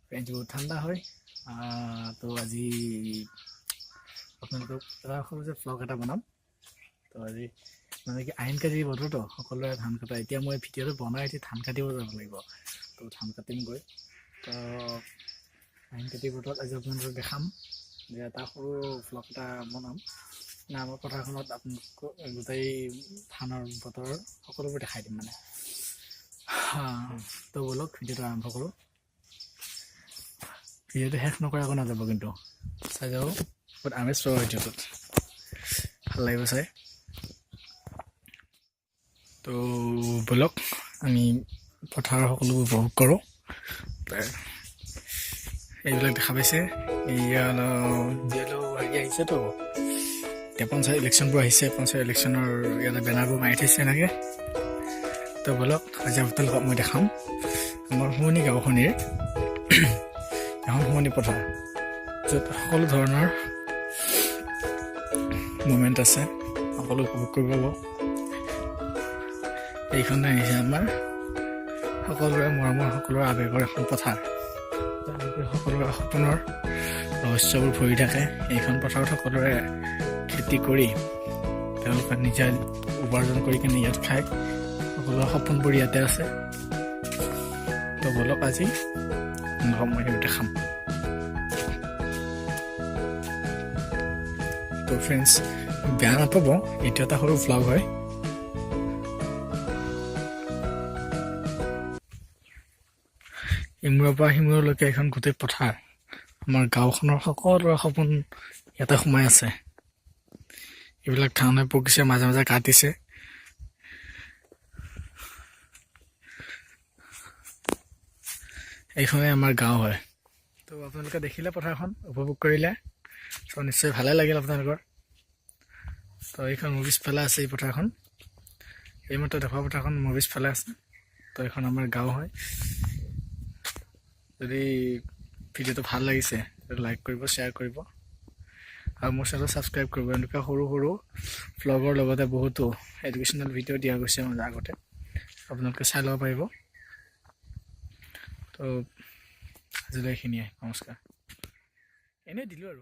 Friends, বহুত ঠাণ্ডা হয়। তো আজি আপোনালোকক এটা সৰু যে ভ্লগ এটা বনাম। তো আজি মানে কি, আহিন কাতি বতৰতো সকলোৰে ধান কটা। এতিয়া মই ভিডিঅ'টো বনাই উঠি ধান কাটিব যাব লাগিব। তো ধান কাটিম গৈ। তো আহিন কাতি বতৰত আজি আপোনালোকক দেখাম যে এটা সৰু ভ্লগ এটা বনাম না, আমাৰ পথাৰখনত আপোনালোকক গোটেই ধানৰ বতৰৰ সকলোবোৰ দেখাই দিম মানে। তো ব'লক, ভিডিঅ'টো আৰম্ভ কৰোঁ। ভিডিঅ'টো শেষ নকৰাকৈ নাযাব কিন্তু, চাই যাব। বহুত আমেজ পাব ভিডিঅ'টোত, ভাল লাগিব চাই। তো ব'লক, আমি পথাৰৰ সকলোবোৰ উপভোগ কৰোঁ। এইবিলাক দেখা পাইছে, এয়া যিহেতু হেৰি আহিছেতো এতিয়া, পঞ্চায়ত ইলেকশ্যনবোৰ আহিছে। পঞ্চায়ত ইলেকশ্যনৰ ইয়াতে বেনাৰবোৰ মাৰি থৈছে এনেকৈ। তো ব'লক, আজি আপোনালোকক মই দেখাম আমাৰ শুৱনি গাঁওখনিৰ এখন শুৱনি পথাৰ, য'ত সকলো ধৰণৰ মুভমেণ্ট আছে, সকলো উপভোগ কৰিব পাব। এইখনে আহিছে আমাৰ সকলোৰে মৰমৰ, সকলোৰে আৱেগৰ এখন পথাৰ। তেওঁলোকে সকলোৰে সপোনৰ ৰহস্যবোৰ ভৰি থাকে এইখন পথাৰত। সকলোৰে খেতি কৰি তেওঁলোকে নিজে উপাৰ্জন কৰি কিনে ইয়াত খায়। সকলোৰে সপোনবোৰ ইয়াতে আছে। তো ব'লক, আজি আপোনালোকক মই সেইটো দেখাম। তো ফ্ৰেণ্ডছ, বেয়া নাপাব, এইটো এটা সৰু ভ্লগ হয়। ইমূৰৰ পৰা সিমূৰলৈকে এখন গোটেই পথাৰ। আমাৰ গাঁওখনৰ সকলোৰে সপোন ইয়াতে সোমাই আছে। এইবিলাক ধানে পকিছে, মাজে মাজে কাটিছে। এইখনেই আমাৰ গাঁও হয়। তো আপোনালোকে দেখিলে, পথাৰখন উপভোগ কৰিলে, তো নিশ্চয় ভালে লাগিল আপোনালোকৰ। তো এইখন মোৰ পিছফালে আছে এই পথাৰখন। এইমাত্ৰ দেখুওৱা পথাৰখন মোৰ পিছফালে আছে। তো এইখন আমাৰ গাঁও হয়। যদি ভিডিঅ'টো ভাল লাগিছে, লাইক কৰিব, শ্বেয়াৰ কৰিব আৰু মোৰ চেনেল ছাবস্ক্ৰাইব কৰিব। এনেকুৱা সৰু সৰু ভ্লগৰ লগতে বহুতো এডুকেশ্যনেল ভিডিঅ' দিয়া গৈছে মানে আগতে, আপোনালোকে চাই ল'ব পাৰিব। তো আজিলৈ এইখিনিয়ে, নমস্কাৰ। এনেই দিলোঁ আৰু।